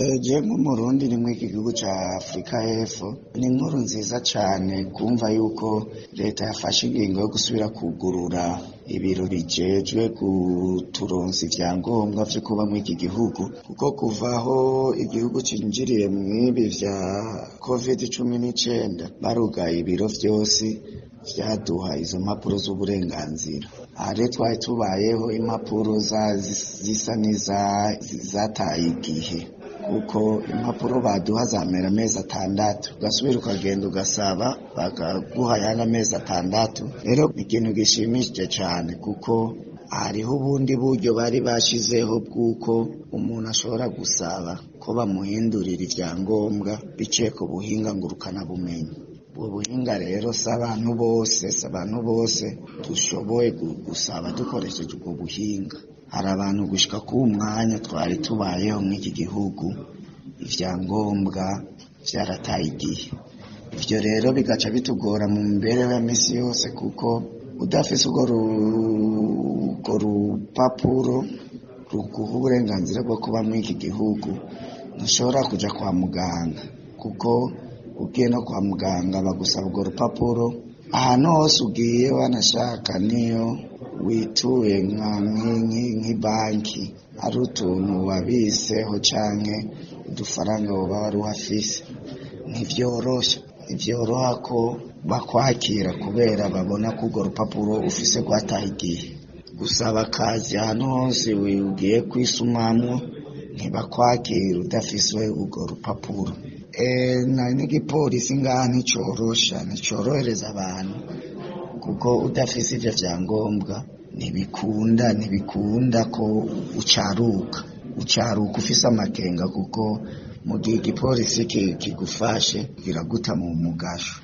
Je nk'umurundi ni muri iki gihugu ca Afurika y'Epfo, ni inkuru nziza cane kumva yuko leta yafashe ingingo yo gusubira kugurura ibiro bijejwe kuturonsa ivyangombwa vyo kuba muri iki gihugu, kuko kuva aho igihugu cinjiriye mw'ibi vya COVID-19 barugaye ibiro vyose vyaduha izo mpapuro z'uburenganzira. Aha rero twari tubayeho impapuro zisa n'izataye igihe, kuko impapuro baduha zamera amezi 6, ugasubira ukagenda ugasaba bakaguha ayandi amezi 6. Rero ni ikintu gishimishije cane, kuko hariho ubundi buryo bari bashizeho bw'uko umuntu ashobora gusaba ko bamuhindurira ivyangombwa biciye ku buhinga ngurukanabumenyi. Ubwo buhinga rero si abantu bose, si abantu bose dushoboye gusaba dukoresheje ubwo buhinga. Hari abantu gushika k'uwu mwanya twari tubayeho mw'iki gihugu ivyangombwa vyarataye igihe. Ivyo rero bigaca bitugora mu mibereho ya misi yose, kuko udafise urwo rupapuro ruguha uburenganzira bwo kuba muri iki gihugu, ntushobora kuja kwa muganga, kuko ugiye no kwa muganga bagusaba urwo rupapuro. Ahantu hose ugiye wanashaka, niyo wituye nk'ibanki, ari utuntu wabiseho canke udufaranga woba wari uhafise, ntivyoroshe, ntivyoroha ko bakwakira, kubera babona ko urwo rupapuro ufise rwataye igihe. Gusaba akazi ahantu hose ugiye kwisumamwo ntibakwakira udafise urwo rupapuro. N'igipolisi ngaha nticorosha, nticorohereza abantu, kuko udafise ivyo vyangombwa ntibikunda, ntibikunda ko ucaruka, ucaruka ufise amakenga, kuko mu gihe igipolisi kigufashe kiraguta mu mugasho.